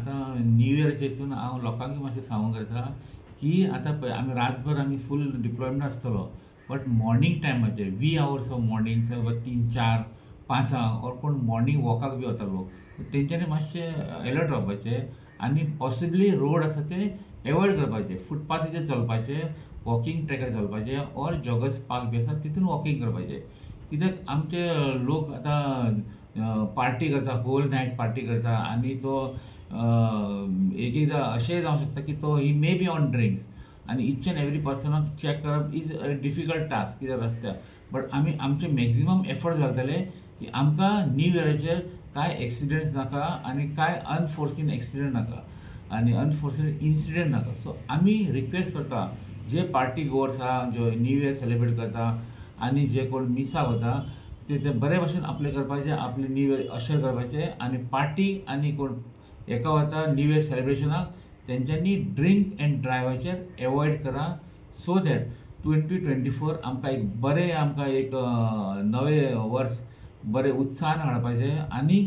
आतां न्यू इयराच्या हितून हांव लोकांक मातशें सांगूंक येता की आतां पळय आमी रातभर आमी फूल डिप्लॉयमेंट आसतलो, बट मॉर्निंग टायमाचेर we hours of morning, 3, 4, 5 or कोण मॉर्निंग वॉकाक बी वता लोक, तेंच्यांनी मातशें एलर्ट रावपाचें आनी पॉसिबली रोड आसा ते एवॉयड करपाचे, फुटपाथीचेर चलपाचें, वॉकिंग ट्रॅकार चलपाचें ऑर जॉगर्स पार्क बी आसा तितून वॉकिंग करपाचें. कित्याक आमचे लोक आतां पार्टी करता, होल नायट पार्टी करता आनी तो एक एकदां अशेंय जावंक शकता की तो he may be on drinks आनी इच एंड एवरी पर्सनाक चॅक करप is a difficult task कित्याक रस्त्यार. बट आमी आमचे मॅक्झिमम एफर्ट घालतले की आमकां न्यू इयराचेर कांय एक्सिडंट्स नाका आनी कांय अनफोर्सीन एक्सिडंट नाका आनी अनफोर्सीन इन्सिडंट नाका. सो आमी रिक्वेस्ट करता जे पार्टी गोवर्स आहा, जो न्यू इयर सेलिब्रेट करता आनी जे कोण मिसाक वता ते ते बरे भाशेन आपलें करपाचें, आपलें न्यू इयर अशर करपाचें आनी पार्टी आनी कोण हेका वता न्यू इयर सेलिब्रेशनाक तेंच्यांनी ड्रिंक एंड ड्रायव्हाचेर एवॉयड करा, सो that 2024 आमकां एक बरें, आमकां एक नवें वर्स बरें उत्साहान हाडपाचें आनी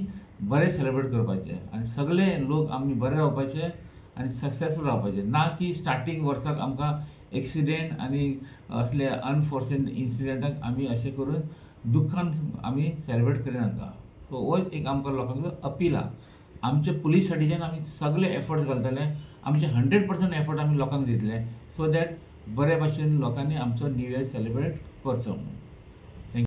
बरें सेलिब्रेट करपाचें आनी सगळे लोक आमी बरे रावपाचे आनी सक्सेसफूल रावपाचें, ना की स्टार्टींग वर्साक आमकां एक्सिडेंट आनी असले अनफोर्सीन इन्सिडंटाक आमी अशें करून दुख्खान आमी सेलिब्रेट करिनाका. सो हो एक आमकां लोकांक अपील आहा. आमचे पुलीस सायडीच्यान आमी सगळे एफर्ट्स घालतले, आमचे 100% एफर्ट आमी लोकांक दितले, सो that बरे भाशेन लोकांनी आमचो न्यू इयर सेलिब्रेट करचो म्हणून.